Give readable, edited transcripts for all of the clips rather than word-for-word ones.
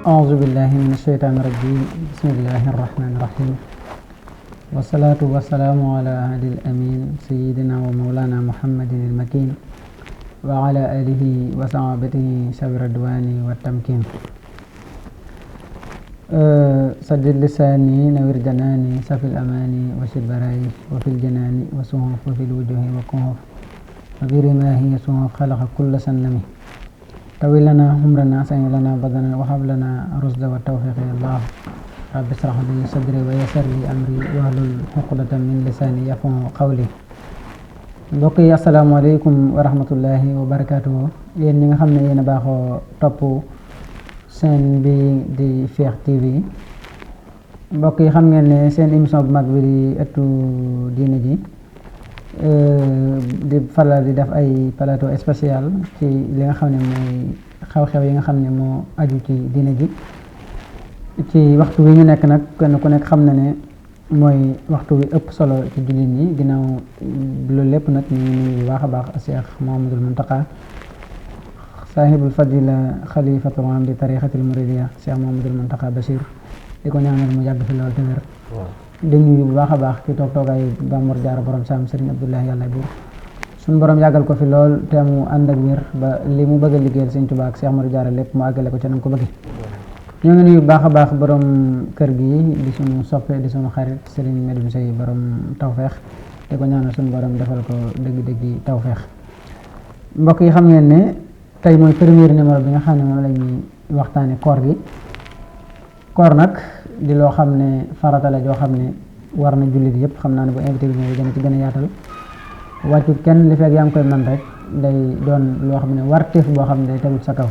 أعوذ بالله من الشيطان الرجيم بسم الله الرحمن الرحيم والصلاة والسلام على هادي الأمين سيدنا ومولانا محمد المكين وعلى آله وصحبه شبر الدوان والتمكين سدد لساني نوير جناني سفي الأماني وشد برائي وفي الجنان وسهوف وفي الوجوه وكهوف وفي رماهي سهوف خلق كل سنمي طويل لنا عمرنا سهل لنا بدنا وهب لنا رشد والتوفيق يا الله رب اشرح لي صدري ويسر لي أمري واحلل عقدة من لساني يفقهوا قولي. mbokk yi asalaamaaleykum wa rahmatullahi wa barakaatuhu yéen ñi nga xam ne yéen a baaxoo topp seen bi di Fekh TV mbokk yi xam ngeen ne seen émission bu mag bi di ëttu diine ji di faral di def ay plateau spécial ci li nga xam ne mooy xew-xew yi nga xam ne moo aju ci diine ji ci waxtu wi ñu nekk nag kenn ku nekk xam na ne mooy waxtu wi ëpp solo ci jullit ñi ginnaaw loolu lépp nag ñu ngi nuyu bu baax a baax Cheikh Mouhamadoul Mountakha saahibul fadila xalifatul am di tarixatil muridiya Cheikh Mouhamadoul Mountakha Bachir di ko ñaanal mu yàgg fi lool te wér di nuyu bu baax a baax ci toogaayu Ba Mor Jaara borom Sam Serigne Abdoulaye yàlla buur suñu borom yàggal ko fi lool te mu ànd ak wér ba li mu bëgg a liggéeyal Serigne Touba ak Cheikh Mor Jaara lépp mu àggale ko ca nam ko bëgge ñoo ngi nuyu bu baax a baax borom kër gi di suñu soppe di suñu xarit Serigne Medoune Seye borom tawfeex di ko ñaanal suñu borom defal ko dëgg-dëgg tawfeex mbokk yi xam ngeen ne tey mooy premier numéro bi nga xam ne moom la ñuy waxtaane koor gi koor nag di loo xam ne farata la joo xam ne war na jullit yëpp xam naa ne bu invité bi ñëwee dana ci gën a yaatal wàccut kenn li fekk yaa ngi koy man rek day doon loo xam ne warteef boo xam ne day tegut sa kaw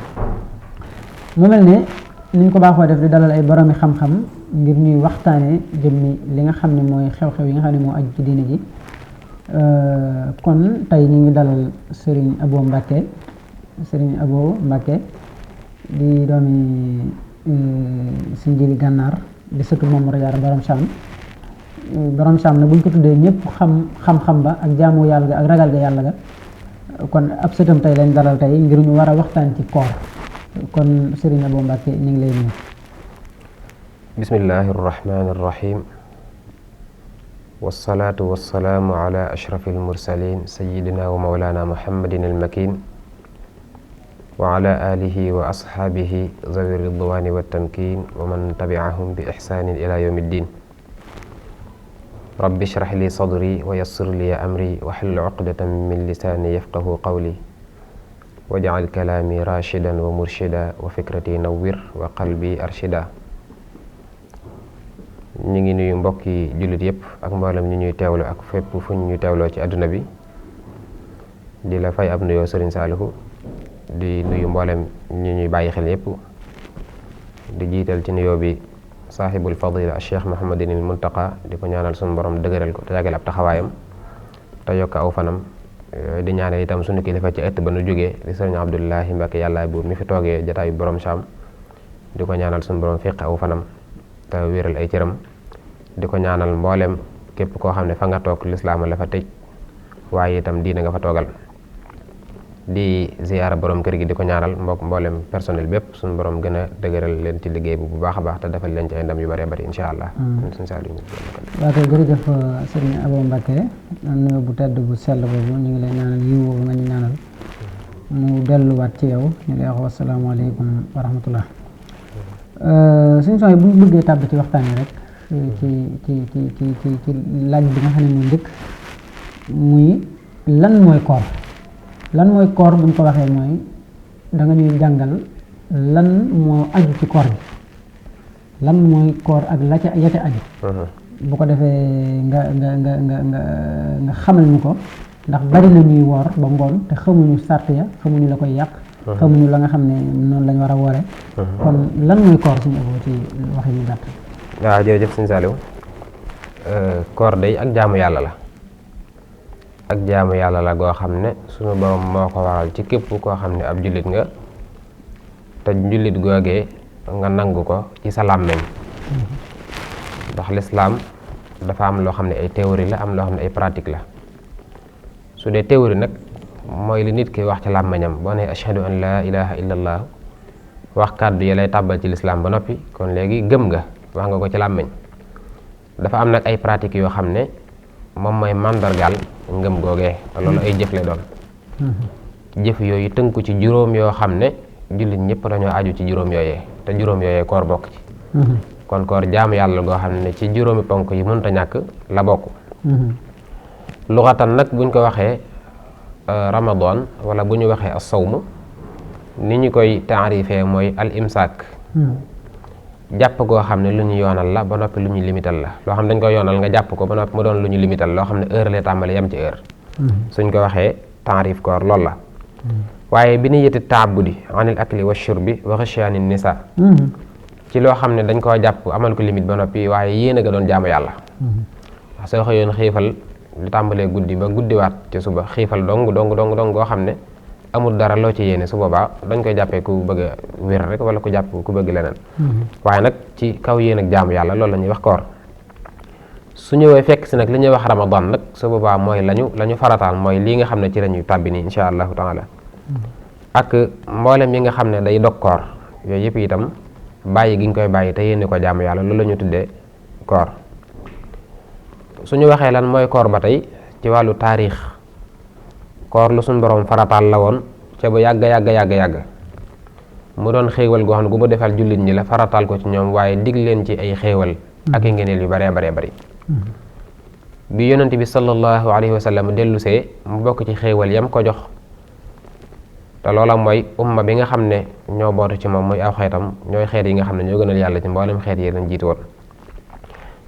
mu mel ne niñ ko baaxoo def di dalal ay boromi xam-xam ngir ñuy waxtaane jëmmi li nga xam ne mooy xew-xew yi nga xam ne moo aju ci diine ji kon tey ñu ngi dalal Serigne Abo Mbacke di doomi Sëñ Jili Gànnaar di sëtu moom Jaara borom Sam na buñ ko tuddee ñëpp xam-xam ba ak jaamu yàlla ga ak ragal ga yàlla ga kon ab sëtam tey lañ dalal tey ngir ñu war a waxtaan ci koor kon Serigne Abo Mbacke ñu ngi lay nuyu. bismillahi irrahmani irrahim wassalaatu wassalaamu ala ashrafi almursalin sayidina wa maulana muhammadin almakin wa ala alihi wa ashaabihi zawi ridwani wattamkin wa man tabiahum bi ihsanin ila yawmi ddin rabbi shrah li sadri wa yassir li amri wa hlul uqdatan min lisani yafqahu qawli waj'al kalaami rashidan wa murshida wa fikrati nawwir wa qalbi arshida. ñu ngi nuyu mbokki jullit yëpp ak mboolem ñu ñuy teewlu ak fépp fu ñu teewloo ci àdduna bi di la fay ab nuyoo Serigne Saliou di nuyu mboolem ñu ñuy bàyyi xel yëpp di jiital ci nuyoo bi saahibul fadila Cheikh Mouhamadinil Mountakha di ko ñaanal suñu borom dëgëral ko te yàggal ab taxawaayam te yokk aw fanam. di ñaanal itam suñu kilifa ci ëtt ba nu jógee di sëriñ Abdoulahi Mbacke yàlla buur mi fi toogee jataayu borom Sam di ko ñaanal suñu borom fiq aw fanam te wéral ay cëram di ko ñaanal mboolem képp koo xam ne fa nga toog lislaama la fa tëj waaye itam diina nga fa toogal di ziyaara borom kër gi di ko ñaanal mboolem personnel bépp suñu borom gën a dëgëral leen ci liggéey bu baax a baax te defal leen ci ay ndam yu bëree bëri incha allah. waa kay jërëjëf Serigne Abo Mbacke nuyoo bu tedd bu sell boobu ñu ngi lay ñaanal yiw boobu nga ñu ñaanal mu delluwaat ci yow ñu lay wax wasalaamaaleykum wa rahmatullah. suñu sooy bu ñu bëggee tàbb ci waxtaan yi rek ci laaj bi nga xam ne mooy njëkk muy lan mooy koor buñ ko waxee mooy da nga ñuy jàngal lan moo aju ci koor gi lan mooy koor ak la ca ya ca aju bu ko defee nga xamal ñu ko ndax bari na ñuy woor ba ngoon te xamuñu sart ya xamuñu la koy yàq xamuñu la nga xam ne noonu lañ war a woore kon lan mooy koor suñu Abo ci wax yu gàtt. waaw jërëjëf Sëñ Saliou koor day ak jaamu yàlla la goo xam ne suñu borom moo ko waral ci képp koo xam ne ab jullit nga te jullit googee nga nangu ko ci sa làmmeñ ndax lislaam dafa am loo xam ne ay théorie la am loo xam ne ay pratique la su dee théorie nag mooy li nit ki wax ci làmmeñam boo ne ashhadu an laa ilaha illa allah wax kàddu yi lay tàbbal ci lislaam ba noppi kon léegi gëm nga wax nga ko ci làmmiñ. dafa am nag ay pratiques yoo xam ne moom mooy màndargaal ngëm googee loolu ay jëf lay doon. jëf yooyu tënku ci juróom yoo xam ne jullit ñëpp dañoo aju ci juróom yooyee te juróom yooyee koor bokk ci. kon koor jaamu yàlla goo xam ne ci juróomi ponk yi mënta ñàkk la bokk. luxatan nag buñ ko waxee ramadan wala bu ñu waxee as-sawm ni ñu koy taarifee mooy al imsaak. jàpp goo xam ne lu ñu yoonal la ba noppi lu ñu limital la loo xam ne dañ ko yoonal nga jàpp ko ba noppi mu doon lu ñu limital loo xam ne heure lay tàmbali yem ci heure. suñ ko waxee taarif koor loolu la. waaye bi ni yëti taabudi anil akli wa shurbi wa ghashiyani nisa ci loo xam ne dañ koo jàpp amal ko limite ba noppi waaye yéen a ga doon jaamu yàlla. wax soo xëyoon xiifal lu tàmbalee guddi ba guddiwaat ci suba xiifal dong goo xam ne amul dara loo ci yéene su boobaa dañ koy jàppee ku bëgg a wér rek wala ku jàpp ku bëgg leneen. waaye nag ci kaw yéen ak jaamu yàlla loolu la ñuy wax koor. su ñëwee fekk si nag li ñuy wax ramadan nag su boobaa mooy lañu farataal mooy lii nga xam ne ci la ñuy tàbbi nii insha allahu taala. ak mboolem yi nga xam ne day dog koor yooyu yëpp itam bàyyi gi ñu koy bàyyi te yéene ko jaamu yàlla loolu la ñu tuddee koor. suñu waxee lan mooy koor ba tey ci wàllu taarix koor lu suñ borom farataal la woon ca bu yàgg mu doon xéewal goo xam ne gu mu defal jullit ñi la farataal ko ci ñoom waaye dig leen ci ay xéewal ak i ngeneel yu baree bari bi yonent bi sallallahu alayhi wa sallam dellusee mu bokk ci xéewal yam ko jox te loola mooy umma bi nga xam ne ñoo bootu ci moom muy aw xeetam ñooy xeet yi nga xam ne ñoo gënal yàlla ci mboolem xeet yi leen jiitu woon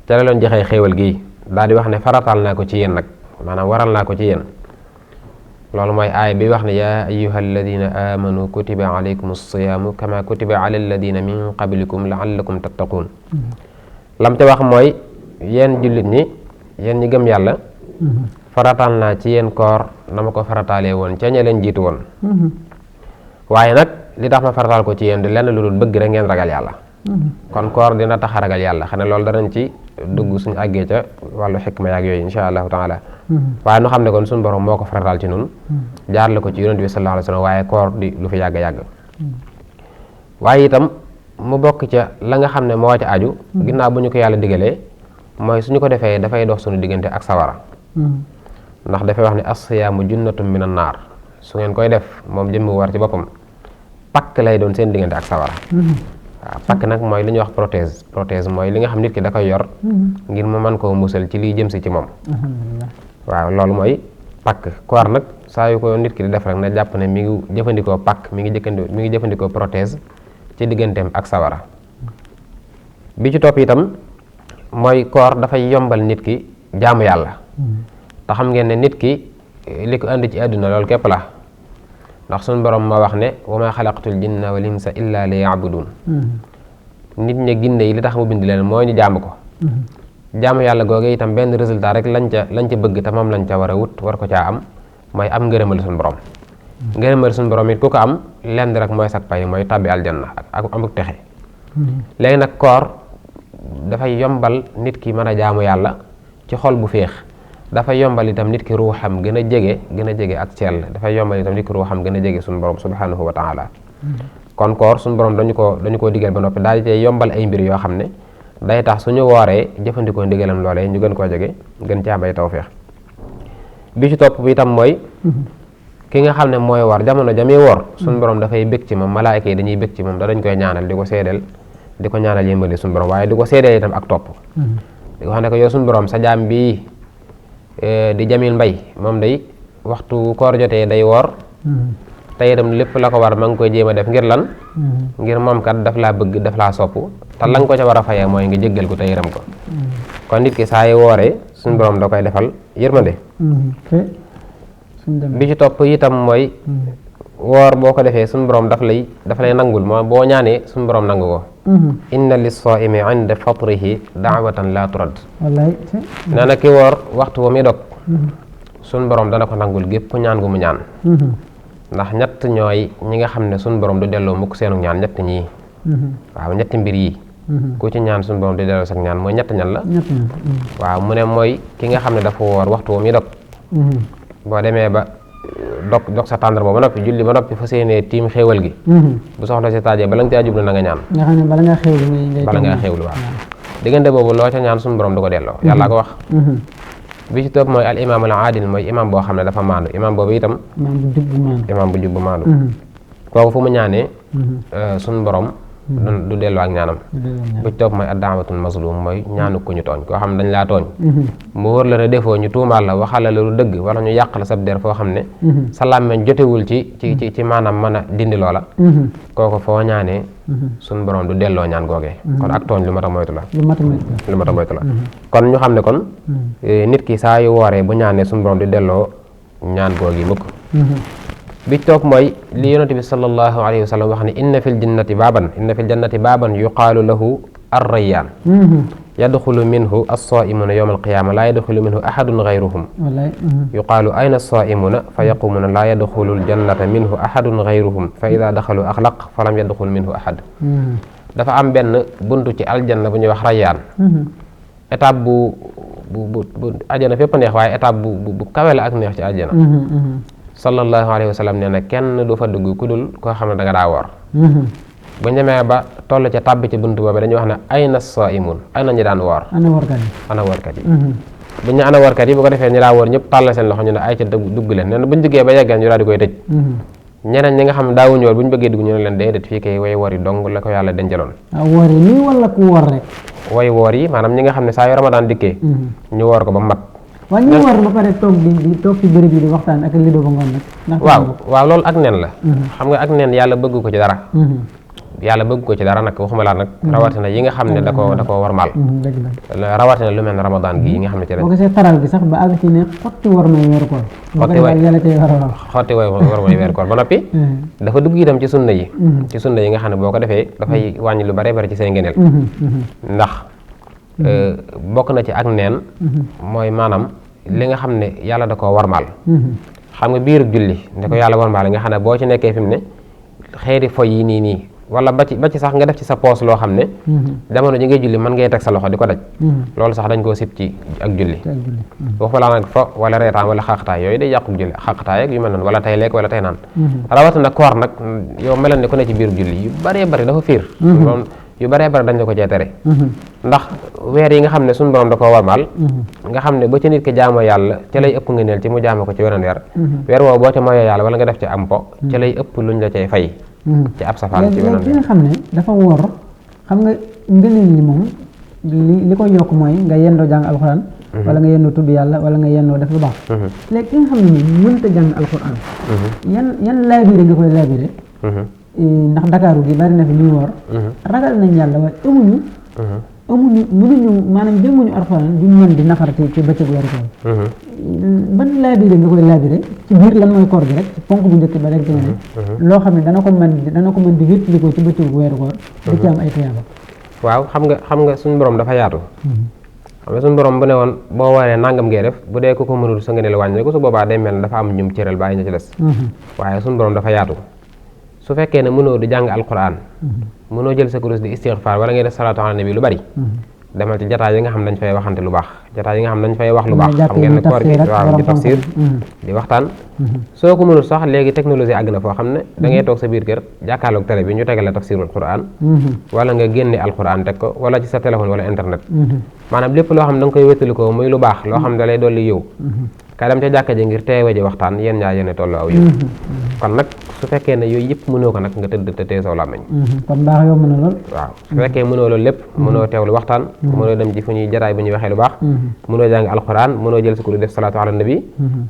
ca la leen joxee xéewal gi daal di wax ne farataal naa ko ci yéen nag maanaam waral naa ko ci yéen loolu mooy aaya bi wax ne yaa ayyuha alladina amanu kutiba alaykum as-siyaamu kama kutiba ala alladina min qablikum laallakum tattaquun lam ca wax mooy yéen jullit ñi yéen ñi gëm yàlla farataal naa ci yéen koor na ma ko farataalee woon ca ña leen jiitu woon waaye nag li tax ma farataal ko ci yéen di lenn lu dul bëgg rek ngeen ragal yàlla kon koor dina tax a ragal yàlla xam ne loolu danañ ci dugg suñu àggee ca wàllu xikma yaag yooyu insha allahu taala waaye nu xam ne kon suñu borom moo ko farataal ci nun jaar la ko ci yonent bi sallallahu alayhi wa sallam waaye koor di lu fi yàgg waaye itam mu bokk ca la nga xam ne moo ca aju ginnaaw bu ñu ko yàlla digalee mooy suñu ko defee dafay dox suñu diggante ak sawara ndax dafay wax ne as-siyaamu junnatun minan naar su ngeen koy def moom jëmmi war ci boppam pakk lay doon seen diggante ak sawara waaw pakk nag mooy li ñuy wax prothèse mooy li nga xam nit ki da koy yor ngir mu mën koo musal ci liy jëm si ci moom waaw loolu mooy pakk koor nag saa yu ko nit ki di def rek na jàpp ne mi ngi jëfandikoo pakk mi ngi jëfandikoo prothèse ci digganteem ak sawara bi ci topp itam mooy koor dafay yombal nit ki jaamu yàlla te xam ngeen ne nit ki li ko andi ci àdduna loolu képp la ndax suñu borom ma wax ne wa ma xalaqtul jinna wal insa illa li yaabudun nit ña ginne yi li tax mu bind leen mooy ñu jaamu ko jaamu yàlla googu itam benn résultat rek lañ ca bëgg te moom lañ ca war a wut war ko caa am mooy am ngërëmal suñu borom ngërëmal suñu borom it ku ko am lenn rek mooy sag pay mooy tàbbi aljanna ak amuk texe léegi nag koor dafay yombal nit ki mën a jaamu yàlla ci xol bu féex dafay yombal itam nit ki ruuxam gën a jege ak sell dafay yombal itam nit ki ruuxam gën a jege suñu borom subhanahu wa taala kon koor suñu borom dañu ko digal ba noppi daal di tey yombal ay mbir yoo xam ne day tax suñu wooree jëfandikoo ndigalam loolee ñu gën koo jege gën ci am ay tawfeex bi ci topp bi itam mooy ki nga xam ne mooy woor jamono jami woor suñu borom dafay bëgg ci moom malaayika yi dañuy bëgg ci moom da dañ koy ñaanal di ko seedeel di ko ñaanal yëmbali suñu borom waaye di ko seedeel itam ak topp di ko xam ne ko yow suñu borom sa jaam bii di Jamil Mbay moom day waxtu koor jotee day woor te itam lépp la ko war ma ngi koy jéem a def ngir lan ngir moom kat daf laa bëgg daf laa sopp te la nga ko ca war a fayee mooy nga jéggal ko te yërëm ko kon nit ki saa yi wooree suñu borom da koy defal yërmande bi ci topp itam mooy woor boo ko defee suñu borom daf lay nangul moo boo ñaanee suñu borom nangu ko inna lis-saa'imi 'inda fatrihi da'watan la turad nee na ki woor waxtu wa muy dog suñu borom dana ko nangul gépp ñaan gu mu ñaan ndax ñett ñooy ñi nga xam ne suñu borom du delloo mukk seenu ñaan ñett ñii waaw ñetti mbir yi ku ci ñaan suñu borom du delloo sax ñaan mooy ñett ñan la waaw mu ne mooy ki nga xam ne dafa woor waxtu wa muy dog boo demee ba dog sa tàndarma ba noppi julli ba noppi fa séenee tiim xéewal gi bu soxna si taajee bala nga caa jublu na nga ñaan nga xam ne bala ngaa xéewlu waaw diggante boobu loo ca ñaan suñu borom du ko delloo yàlla ko wax bi ci topp mooy al imaam al aadil mooy imaam boo xam ne dafa maandu imaam boobu itam imaam bu jub bu maandu kooku fu mu ñaanee suñu borom du delloo ak ñaanam bu ci topp mooy ad-da'watul mazlum mooy ñaanu ku ñu tooñ koo xam ne dañ laa tooñ mu wër la ne defoo ñu tuumaal la waxal la lu dëgg wala ñu yàq la sab der foo xam ne sa làmmeñ jotewul ci maanaam mën a dindi loola kooku foo ñaanee suñ borom du delloo ñaan googee kon ak tooñ lu mat a moytu la kon ñu xam ne kon nit ki saa yu wooree bu ñaanee suñ borom du delloo ñaan googi mukk bi toog mooy li yonent bi sallallahu alayhi wa sallam wax ne inna fil jannati baaban yuqaalu lahu ar-rayyaan yadxulu minhu as-saa'imuna yawma al-qiyaama laa yadxulu minhu ahadun gayruhum yuqaalu ayna as-saa'imuna fa yaqumuna laa yadxulu al-jannata minhu ahadun gayruhum fa idaa daxalu axlaq fa lam yadxul minhu ahad dafa am benn buntu ci aljanna bu ñuy wax rayyaan étape bu ajjana fépp neex waaye étape bu kawe la ak neex ci ajjana sallallahu alayhi wa sallam nee na kenn du fa dugg ku dul koo xam ne da nga daa woor bu ñu demee ba toll ca tàbbi ci buntu boobu dañuy wax ne ayna saimun ana ñi daan woor ana woorkat yi bu ñu ana woorkat yi bu ko defee ñi daa woor ñëpp tàllal seen loxo ñu ne ay ca dugg leen nee na bu ñu duggee ba yeggal ñu daal di koy tëj ñeneen ñi nga xam ne daawuñu woor bu ñu bëggee dugg ñu ne leen déedéet fii kay way woor yi dong la ko yàlla dencaloon woor yi nii wala ku woor rek way woor yi maanaam ñi nga xam ne saa yu Ramadan dikkee ñu woor ko ba mat waaw ñu war ba pare toog ci béréb yi di waxtaan ak lido ba ngoon nag waaw loolu ak nen la xam nga ak nen yàlla bëgg ko ci dara nag waxuma laa nag rawatina yi nga xam ne da ko warmaal rawatina lu mel ne Ramadan gi yi nga xam ne ci boo gisee taral gi sax ba àgg ci ne xotti war may weeru koor ba noppi dafa dugg itam ci sunna yi nga xam ne boo ko defee dafay wàññi lu bare bari ci say ngeneel ndax bokk na ci ak neen mooy maanaam li nga xam ne yàlla da koo warmaal xam nga biirub julli ne ko yàlla warmaal nga xam ne boo ci nekkee fi mu ne xeeti foy yi nii wala ba ci sax nga def ci sa poos loo xam ne jamono ji ngay julli mën ngay teg sa loxo di ko daj loolu sax dañ koo sib ci ak julli waxuma laa nag fo wala reetaan wala xaqtaay yooyu day yàqub julli xaqtaay ak yu mel noonu wala tay lekk wala tay naan rawatina koor nag yow meloon ne ku ne ci biirub julli yu bëree bëri dafa fiir yu bëree bëri dañ la ko cee tere ndax weer yi nga xam ne suñu borom da koo warmaal nga xam ne ba ca nit ki jaamoo yàlla ca lay ëpp nga neel ci mu jaamoo ko ci weneen weer woowu boo ca moyee yàlla wala nga def ci am po ca lay ëpp luñ la cay fay ci ab safaan ci weneen weer nga xam ne dafa woor xam nga ngëneel yi moom li ko yokk mooy nga yendoo jàng alxuraan wala nga yendoo tudd yàlla wala nga yendoo def lu baax léegi ki nga xam ne moom mënta jàng alxuraan yan laabire nga koy laabire ndax Dakar gi bari na fi ñuy woor ragal nañ yàlla waaye mënuñu maanaam jënguñu alxuraan ju mën di nafar ci bëccëg weeru koor ban laabire nga koy laabire ci biir lan mooy koor gi rek ci ponk bu njëkk ba rek ne loo xam ne dana ko mën di wétliko ci bëccëg weeru koor di ci am ay tuyaaba waaw xam nga suñu borom dafa yaatu xam nga suñu borom bu ne woon boo waree nangam ngay def bu dee ku ko mënul sa nga ne la wàññi ko su boobaa day mel ne dafa am ñum cëral bàyyi ña ci des waaye suñu borom dafa yaatu su fekkee ne mënoo di jàng alquran mënoo jël sa kurus di istighfar wala ngay def salaatu ala nabi lu bari demal ci jataay yi nga xam dañ fay waxante lu baax jataay yi nga xam dañ fay wax lu baax xam ngeen ne koor gi waaw di tafsir di waxtaan soo ko mënul sax léegi technologie àgg na foo xam ne da ngay toog sa biir kër jàkkaarloog télé bi ñu tegal la tafsirul quran wala nga génne alquran teg ko wala ci sa téléphone wala internet maanaam lépp loo xam da nga koy wéttalikoo muy lu baax loo xam da lay dolli yow ka dem ca jàkka ji ngir teewe ji waxtaan yéen ñaar yéen tolloo aw yow kon nag su fekkee ne yooyu yëpp mënoo ko nag nga tëdd te tee saw làmmiñ kon baax yow mën a lool waaw su fekkee mënoo loolu lépp mënoo teewlu waxtaan mënoo dem ci fu ñuy jataay bu ñuy waxee lu baax mënoo jàng alxuraan mënoo jël sukuru def salaatu ala nabi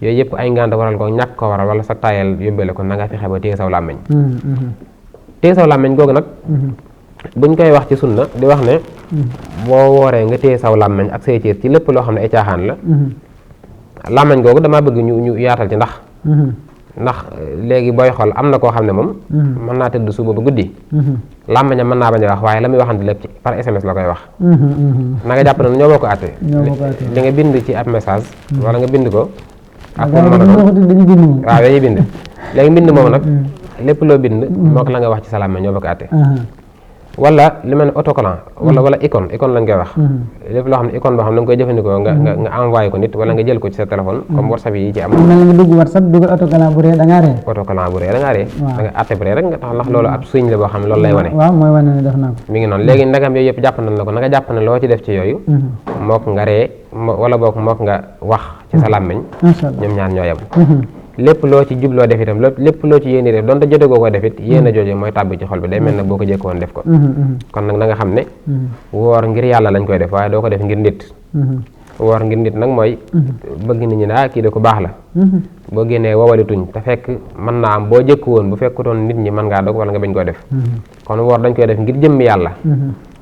yooyu yëpp ay ngànt waral ko ñàkk ko waral wala sa taayal yóbbee la ko na nga fexe ba téye saw làmmiñ téye saw làmmiñ googu nag buñ koy wax ci sunna di wax ne boo wooree nga téye saw làmmiñ ak say cër ci lépp loo xam ne ay caaxaan la làmmiñ googu damaa bëgg ñu yaatal ci ndax léegi booy xool am na koo xam ne moom mën naa tëdd suba ba guddi làmmiñam mën naa bañ a wax waaye la muy waxante lépp ci par SMS la koy wax na nga jàpp ne ñoo bokk àtte li nga bind ci ab message wala nga bind ko ak waaw dañuy bind léegi mbind moom nag lépp loo bind mook la nga wax ci sa làmmiñ ñoo bokk àtte wala li mel ne autocollant wala icône lañ koy wax lépp loo xam ne icône boo xam ne da nga koy jëfandikoo nga envoyé ko nit wala nga jël ko ci sa téléphone comme WhatsApp yi ci am mel nga dugg WhatsApp dugal autocollant bu ree da ngaa ree da nga atte bu ree rek nga tax ndax loolu ab suñ la boo xam ne loolu lay wane waaw mooy wane ne def naa ko mi ngi noonu léegi ndagam yooyu yëpp jàpp nañ la ko na nga jàpp ne loo ci def ci yooyu mook nga ree wala boog mook nga wax ci sa làmmiñ ñoom ñaar ñoo yem lépp loo ci jubloo def itam lépp loo ci yéene def donte jote goo ko def it yéen a jooje mooy tàbbi ci xol bi day mel nag boo ko jekkoon def ko kon nag na nga xam ne woor ngir yàlla lañ koy def waaye doo ko def ngir nit woor ngir nit nag mooy bëgg nit ñi ne kii de ko baax la boo génnee wowalituñ te fekk mën naa am boo jëkku woon bu fekkutoon nit ñi mën ngaa dog wala nga bañ koy def kon woor dañ koy def ngir jëmmi yàlla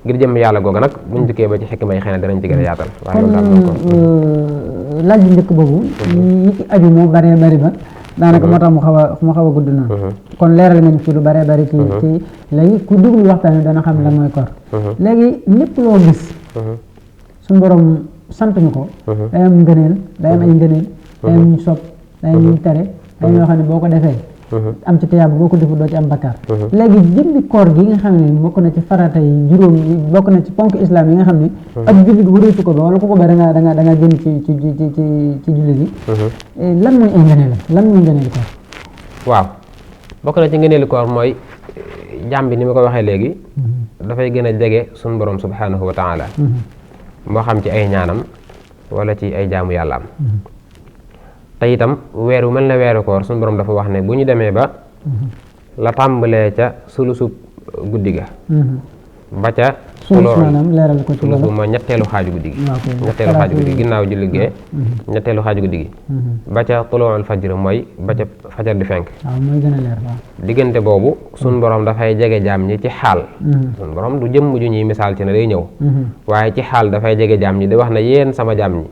ngir jëmmi yàlla googa nag buñ dikkee ba ci xekk may xëy na danañ ci gën a yaatal waaye loolu daal moom ko laaj bi njëkk boobu yi ci aju moo bëree bëri ba daanaka moo tax mu xaw a gudd noonu kon leeral nga ñu fi lu bëree bëri ci léegi ku déglu waxtaan wi dana xam lan mooy koor léegi lépp loo gis suñu borom sant ñu ko day am ngëneel day am ay ngëneel day am ñu sopp day am ñu tere day am yoo xam ne boo ko defee am ci tiyaaba boo ko defu doo ci am bakkaar léegi jëmmi koor gi nga xam ne bokk na ci farata yi juróom yi bokk na ci ponk islam yi nga xam ne ab jullit wëratu ko ba wala ku ko ba da nga génn ci jullit yi lan mooy ay ngëneel lan mooy ngëneel koor waaw bokk na ci ngëneelu koor mooy jàmm bi ni ma ko waxee léegi dafay gën a jege suñu borom subhanahu wa taala moo xam ci ay ñaanam wala ci ay jaamu yàlla am te itam weer wu mel ne weeru koor suñu borom dafa wax ne bu ñu demee ba la tàmbalee ca sulusub guddi ga ba ca sulus maanaam leeral ko ci sulus bu mooy ñetteelu xaaju guddi gi ñetteelu xaaju guddi gi ginnaaw julli gee ñetteelu xaaju guddi gi ba ca tuluul fajr mooy ba ca fajar di fenk waaw mooy gën a leer waaw diggante boobu suñu borom dafay jege jaam ñi ci xaal suñu borom du jëmm ju ñuy misaal ci ne day ñëw waaye ci xaal dafay jege jaam ñi di wax ne yéen sama jaam ñi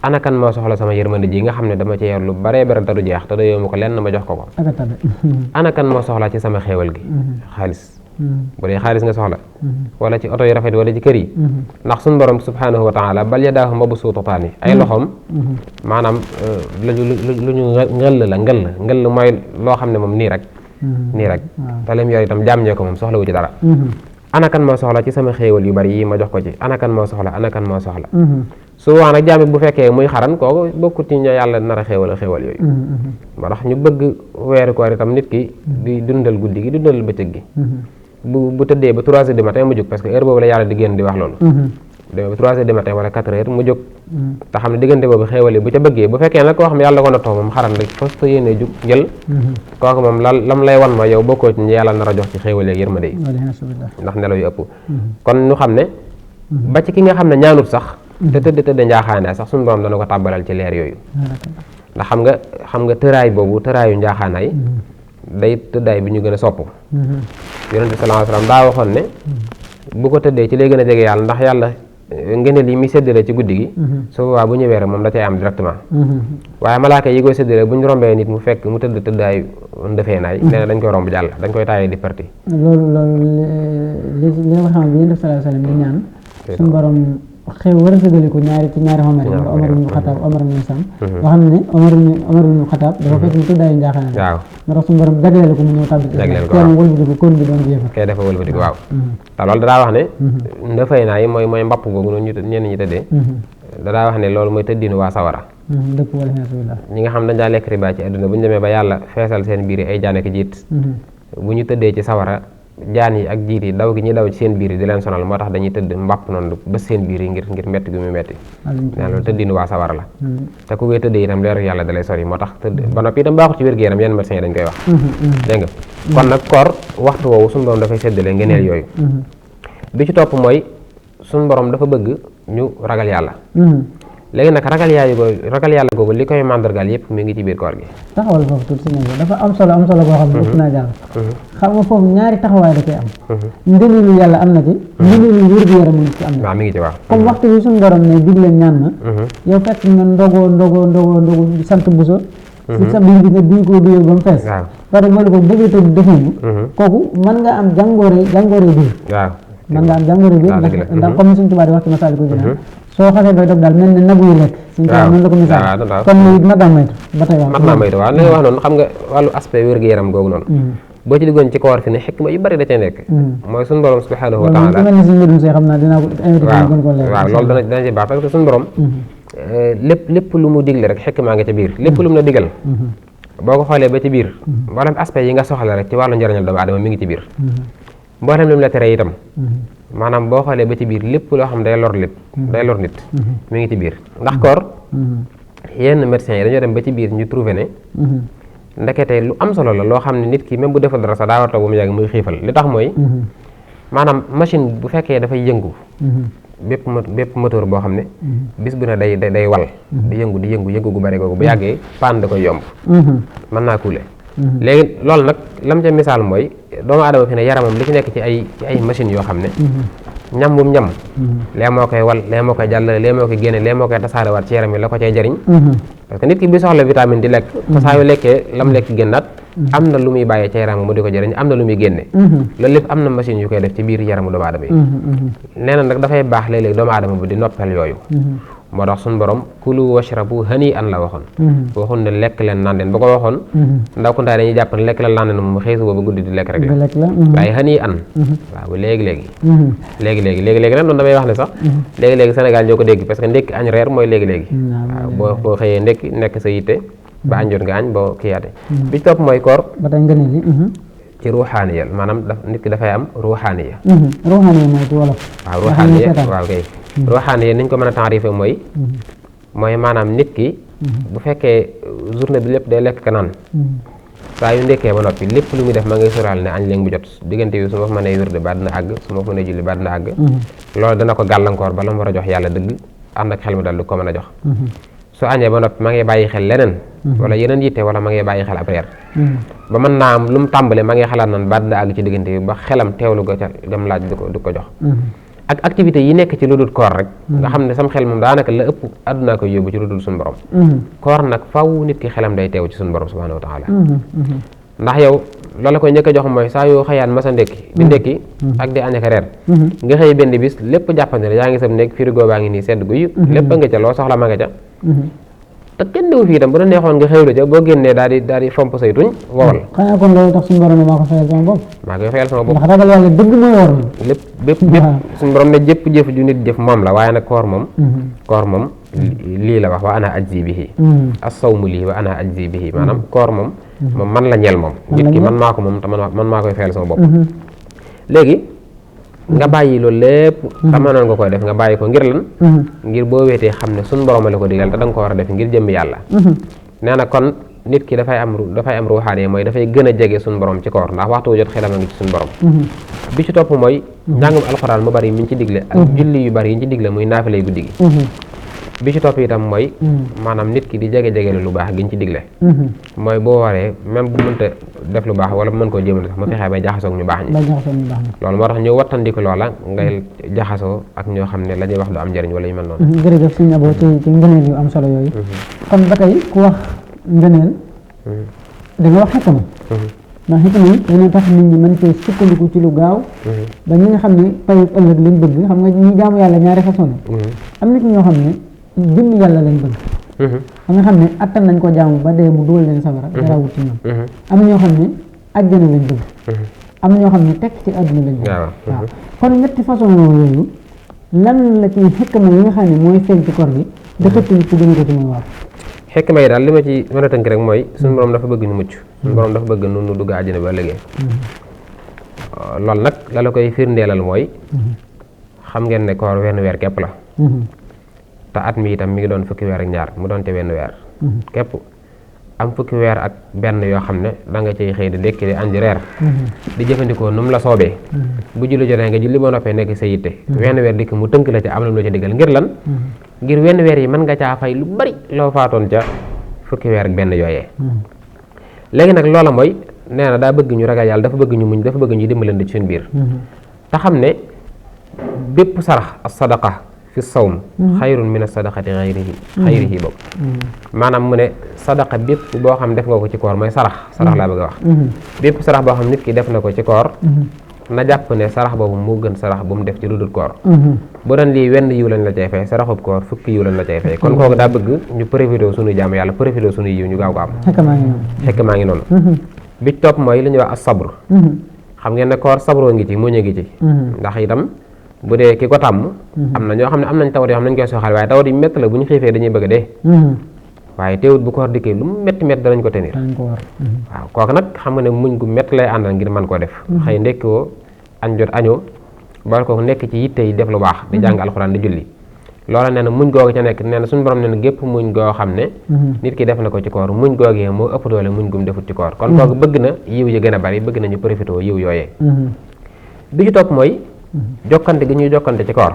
ana kan moo soxla sama yërmande ji nga xam ne dama ci yor lu bare bare te du jeex te doyoo ma ko lenn ma jox ko ana kan moo soxla ci sama xéewal gi xaalis bu dee xaalis nga soxla wala ci oto yu rafet wala ci kër yi ndax suñu borom subhanahu wa taala bal yadaahu mabsuutataani ay loxoom maanaam lu ñu ngëll mooy loo xam ne moom nii rek te lim yor itam jaam ñee ko moom soxla wu ci dara ana kan moo soxla ci sama xéewal yu bari yi ma jox ko ci ana kan moo soxla su waa nag jaam bu fekkee muy xaran kooku bokkut ci ñoo yàlla nar a xéewal yooyu moo tax ñu bëgg weeru koor itam nit ki di dundal guddi gi dundal bëccëg gi bu tëddee ba 3 heures du matin mu jóg parce que heure boobu la yàlla di génn di wax loolu demee ba 3 heures du matin wala 4 heures mu jóg te xam ne diggante boobu xéewal yi bu ca bëggee bu fekkee nag koo xam ne yàlla ko na too moom xaran rek fas ko yéenee jug jël kooku moom lam lay wan ma yow bokkoo ci ñi yàlla nar a jox ci xéewal yeeg yërmande yi ndax nelaw yu ëpp kon ñu xam ne ba ci ki nga xam ne ñaanut sax te tëdd njaaxaanaay sax suñu borom dana ko tàbbalal ci leer yooyu ndax xam nga tëraay boobu tëraayu njaaxaanaay day tëddaay bi ñu gën a sopp yonent bi sallallahu alayhi wasallam daa waxoon ne bu ko tëddee ci lay gën a jege yàlla ndax yàlla ngëneel yi muy séddale ci guddi gi su boobaa bu ñëwee rek moom da cay am directement waaye malaaka yi koy séddale bu ñu rombee nit mu fekk mu tëdd tëddaayu ndëfee naay nee na dañ koy romb jàll dañ koy taayee di parti loolu li nga xam ne yonent bi sallallahu alayhi wasallam di ñaan suñu borom xew war a séddale ko ñaari Omar ibn Khattab Omar ibn Sam nga xam ne Omar ibn Khattab dafa fekk mu tëddaayu njaaxaanaay waaw moo tax suñu borom jagleel ko mu ñëw tàbbi kenn wëlbatiku kon bi doon jëf kay dafa wëlbatiku waaw te loolu dadaa wax ne ndafay naa yi mooy mbapp googu noonu ñenn ñi tëddee dadaa wax ne loolu mooy tëddinu waa sawara dëpp wala alhamdulillah ñi nga xam dañ daa lekk riba ci àdduna bu ñu demee ba yàlla feesal seen biir yi ay jaan ak jiit bu ñu tëddee ci sawara jaan yi ak jiit yi daw gi ñuy daw ci seen biir yi di leen sonal moo tax dañuy tëdd mbàpp noonu ba seen biir yi ngir metti gi muy metti nen loolu tëddinu waa sawara la te ku koy tëddee itam leeru yàlla dalay sori moo tax tëdd ba noppi itam baaxut ci wér-gu-yaram yenn médecins yi dañ koy wax dégg nga kon nag koor waxtu woowu suñu borom dafay séddale ngëneel yooyu bi ci topp mooy suñu borom dafa bëgg ñu ragal yàlla léegi nag ragal yàlla googu li koy màndargaal yëpp mi ngi ci biir koor gi taxawal foofu tuuti si ñëw dafa am solo boo xam ne ëpp naa jàll xam nga foofu ñaari taxawaay da koy am ngëneelu yàlla am na ci ngëneelu wér-gu-yaram mu ci am na waaw mi ngi ci waaw comme waxtu bi suñu borom ne dig leen ñaan ma yow fekk nga ndogo sant buso si sa biir bi nga duy ko duyoo ba mu fees pare boole ko bëggee tëdd defuñu kooku mën nga am jàngoore biir mën nga am jàngoore biir ndax comme suñu tubaab di wax ci masaali ko jëna soo xasee bay dog daal mel ne nagu yi lekk suñu tubaab noonu la ko misaal kon mat naa moytu ba tey mat naa moytu waaw li nga wax noonu xam nga wàllu aspect wér-gu-yaram googu noonu boo ci duggoon ci koor fi ne xikma yu bari da cee nekk mooy suñu borom subhanahu wa taala waaw loolu dana ci baax parce que suñu borom lépp lu mu digle rek xikma nga ca biir lépp lu mu la digal boo ko xoolee ba ci biir mboolem aspect yi nga soxla rek ci wàllu njëriñal doomu aadama mi ngi ci biir mboolem li mu la tere itam maanaam boo xoolee ba ci biir lépp loo xam day lor nit mi ngi ci biir ndax koor yenn médecins yi dañoo dem ba ci biir ñu trouvé ne ndekete lu am solo la loo xam ne nit ki même bu defal dara sax daa war a toog ba mu yàgg muy xiifal li tax mooy maanaam machine bu fekkee dafay yëngu bépp moteur boo xam ne bis bu ne day wal di yëngu gu bari googu bu yàggee panne da koy yomb mën naa kuule léegi loolu nag lam ca misaal mooy doomu aadama fi ne yaramam li ci nekk ci ay machines yoo xam ne ñam bu ñam lee moo koy wal lee moo koy jàllale lee moo koy génne lee moo koy tasaarewaat ci yaram yi la ko cay jariñ parce que nit ki bi soxla vitamine di lekk te saa yu lekkee lam lekk génnaat am na lu muy bàyyee ci yaram mu di ko jariñ am na lu muy génne loolu lépp am na machine yu koy def ci biir yaramu doomu aadama yi nee na nag dafay baax léeg-léeg doomu aadama bu di noppal yooyu moo tax suñu borom kulu washrabu hani an la waxoon ne lekk leen naan leen ba ko waxoon ndaw kuntaay dañuy jàpp ne lekk leen naan leen moom xëy suba ba guddi di lekk rek la waaye hani an waaw léegi nag noonu damay wax ne sax léegi Sénégal ñoo ko dégg parce que ndékki añ reer mooy léegi waaw boo xëyee ndékki nekk sa yitte ba añ jot nga añ boo kiyaate bi ci topp mooy koor ba tey nga ne ci ruuxaaniya maanaam nit ki dafay am ruuxaaniya mooy ci wolof waaw ruuxaaniya waaw kay ruuxaaniya niñ ko mën a taarife mooy maanaam nit ki bu fekkee journée bi lépp day lekk ka naan saa yu ndekkee ba noppi lépp lu muy def ma ngay sóoraal ne añ léegi bu jot diggante bi su ma fa mënee wérde ba dina àgg su ma fa mënee julli ba dina àgg loolu dana ko gàllankoor ba la mu war a jox yàlla dëgg ànd ak xel mi dal du ko mën a jox su añee ba noppi ma ngay bàyyi xel leneen wala yeneen yitte wala ma ngay bàyyi xel ab reer ba mën naa am lu mu tàmbale ma ngay xalaat naan ba dina àgg ci diggante bi ba xelam teewlu ko ca dem laaj du ko jox ak activité yi nekk ci lu dul koor rek nga xam ne sam xel moom daanaka la ëpp àdduna ko yóbbu ci lu dul suñu borom koor nag faw nit ki xelam day teew ci suñu borom subhanahu wa taala ndax yow loolu koy njëkk a jox mooy saa yoo xëyaan masa ndekki di ndekki ak di añ ak reer nga xëy benn bis lépp jàppante ne yaa ngi sam nekk frigo baa ngi nii sedd guy lépp a nga ca loo soxla ma nga ca te kenn dewu fii itam bu la neexoon nga xewlu ca boo génnee daal di fomp say tuñ wowal xanaa kon loolu tax suñu borom ne maa ko fayal sama bopp ndax ragal yàlla dëgg mooy war bépp suñu borom ne jëpp jëf ju nit jëf moom la waaye nag koor moom lii la wax wa ana ajzi bihi as-sawmu lii wa ana ajzi bihi maanaam koor moom man la ñeel moom nit ki man maa ko moom te man maa koy fayal sama bopp léegi nga bàyyi loolu lépp te mënoon nga koy def nga bàyyi ko ngir lan ngir boo weetee xam ne suñu borom la ko digal te da nga ko war a def ngir jëmmi yàlla nee na kon nit ki dafay am ruuxaane mooy dafay gën a jege suñu borom ci koor ndax waxtu wu jot xelam a ngi ci suñu borom bi ci topp mooy njàngum alxuraan mu bari mi ñu ci digle ak julli yu bari yi ñu ci digle muy naafilay guddi gi bi ci topp itam mooy maanaam nit ki di jege-jegele lu baax gi ñu ci digle mooy boo waree même bu mënta def lu baax wala bu mën koo jéemal sax mu fexee bay jaxasoog ñu baax ñi loolu moo tax ñu wattandiku loola ngay jaxasoo ak ñoo xam ne la ñuy wax du am njëriñ wala yu mel noonu jërëjëf sëñ Abo ci ngëneel yu am solo yooyu kon ba tey ku wax ngëneel da nga wax xikma ndax xikma yi dina tax nit ñi mën cee sukkandiku ci lu gaaw ba ñi nga xam ne payu ëllëg lañ bëgg xam nga ñi jaamu yàlla ñaari façon am nit ñoo xam ne jëmm yàlla lañ bëgg ba nga xam ne attan nañ ko jaamu ba dee mu dugal leen safara dara wut ci ñoom am ñoo xam ne àjjana lañ bëgg am ñoo xam ne tekk ci àdduna lañ bëgg waaw kon ñetti façon yooyu lan la ci xikma yi nga xam ne mooy feeñ ci koor gi da xëtt nit ku gën ko ci mën waaw xikma yi daal li ma ci mën a tënk rek mooy suñu borom dafa bëgg ñu mucc suñu borom dafa bëgg nu dugg àjjana ba ëllëgee loolu nag la koy firndeelal mooy xam ngeen ne koor wenn weer képp la te at mi itam mi ngi doon fukki weer ak ñaar mu doon te wenn weer képp am fukki weer ak benn yoo xam ne da nga ciy xëy di ndékki di añ di reer di jëfandikoo nu mu la soobee bu julli jotee nga julli boo noppee nekk sa yitte wenn weer dikk mu tënk la ca am la ca diggal ngir lan ngir wenn weer yi mën nga caa fay lu bari loo faatoon ca fukki weer ak benn yooyee léegi nag loola mooy nee na daa bëgg ñu ragal yàlla dafa bëgg ñu muñ dafa bëgg ñu dimbalante ci suñu biir te xam ne bépp sarax as sadaqa fi sawm xayrun min as-sadaqati xayrihi boobu maanaam mu ne sadaqa bépp boo xam def nga ko ci koor mooy sarax laa bëgg a wax bépp sarax boo xam nit ki def na ko ci koor na jàpp ne sarax boobu moo gën sarax bu mu def ci lu dul koor bu doon lii wenn yiw lañ la cay fay saraxub koor fukki yiw lañ la cay fay kon kooku daa bëgg ñu profité suñuy jaamu yàlla profité suñuy yiw ñu gaaw ko am xekk maa ngi noonu bi ci topp mooy li ñuy wax as-sabr xam ngeen ne koor sabroo ngi ci muñ a ngi ci ndax itam bu dee ki ko tàmm am na ñoo xam ne am nañ tawat yoo xam ne nañ koy soxal waaye tawat yi métti la bu ñu xiifee dañuy bëgg a dee waaye teewut bu koor dikkee lu mu métti métti danañ ko tenir waaw kooku nag xam nga ne muñ gu métti lay àndal ngir mën koo def xëy ndekki woo añ jot añoo boole ko nekk ci yitte yi def lu baax di jàng alxuraan di julli loola nee na muñ googu ca nekk nee na suñu borom nee na gépp muñ goo xam ne nit ki def na ko ci koor muñ googee moo ëpp doole muñ gum defut ci koor kon kooku bëgg na yiw yi gën a bari bëgg nañu profité yiw yooyee bi ci topp mooy jokkante gi ñuy jokkante ci koor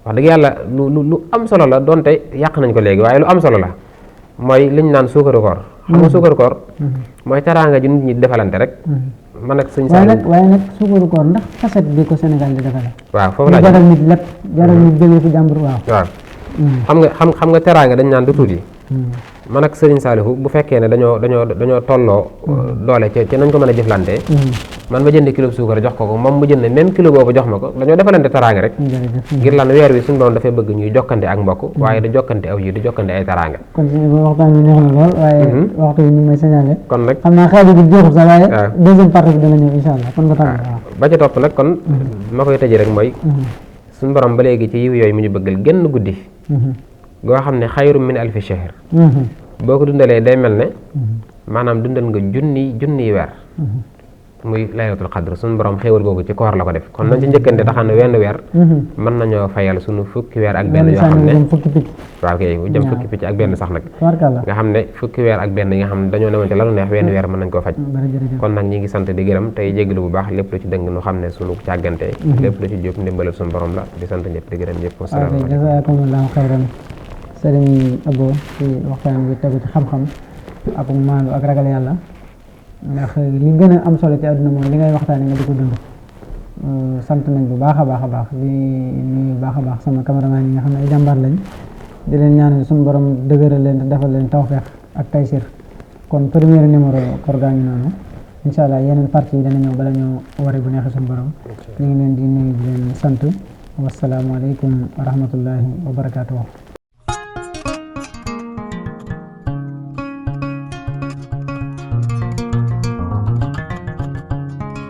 wax dëgg yàlla lu am solo la donte yàq nañ ko léegi waaye lu am solo la mooy liñ naan suukaru koor xam nga suukaru koor mooy teraanga ji nit ñi defalante rek man ak sëñ Saliou waaye nag suukaru koor ndax facette bi ko Sénégal di defale waaw foofu laa jaral nit lépp jaral nit jëlee fi jàmbur waaw xam nga teraanga dañ naan du tuuti man ak sëriñ Saliou bu fekkee ne dañoo tolloo doole ci nañ ko mën a jëflante man ma jënd kilo suukar jox ko moom mu jënd même kilo boobu jox ma ko dañoo defalante teraanga rek ngir lan weer wi suñu borom dafay bëgg ñuy jokkante ak mbokk waaye di jokkante aw yi di jokkante ay teraanga kon waxtaan bi neex na lool waaye waxtu bi ñu may signalé kon nag xam naa xaaju bi jeexul sax waaye deuxième partie bi dana ñëw incha allah kon nga tàmm ba ca topp nag kon ma koy tëjee rek mooy suñu borom ba léegi ci yiw yooyu mu ñu bëggal génn guddi goo xam ne xayru min alfi shahr boo ko dundalee day mel ne maanaam dundal nga junniy weer muy laylatul qadr suñu borom xéewal googu ci koor la ko def kon nañ ci njëkkante taxam ne wenn weer mën nañoo fayal suñu fukki weer ak benn yoo xam ne waaw kay jëm fukki picc ak benn sax nag nga xam ne fukki weer ak benn yi nga xam ne dañoo newoon ci lanu neex wenn weer mën nañ koo faj kon nag ñi ngi sant di gërëm tey jégalu bu baax lépp lu ci dëng nu xam ne suñu càggante lépp lu ci jóg ndimbalal suñu borom la di sant ñëpp di gërëm ñëpp jazakumullahu xayran Serigne Abo ci waxtaan bi tegu ci xam-xam ak maandu ak ragal yàlla ndax li gën a am solo ci àdduna moom li ngay waxtaanee nga di ko dund sant nañ bu baax a baax di nuyu baax a baax sama cameraman yi nga xam ne ay jàmbaar lañ di leen ñaanal suñu borom dëgëral leen te defal leen tawfeex ak taysir kon premier numéro koor gaa ngi noonu incha allah yeneen partie yi dana ñëw bala ñoo wari bu neexee suñu borom ñu ngi leen di nuyu di leen sant wasalaamualeykum wa rahmatullahi wa barakaatuh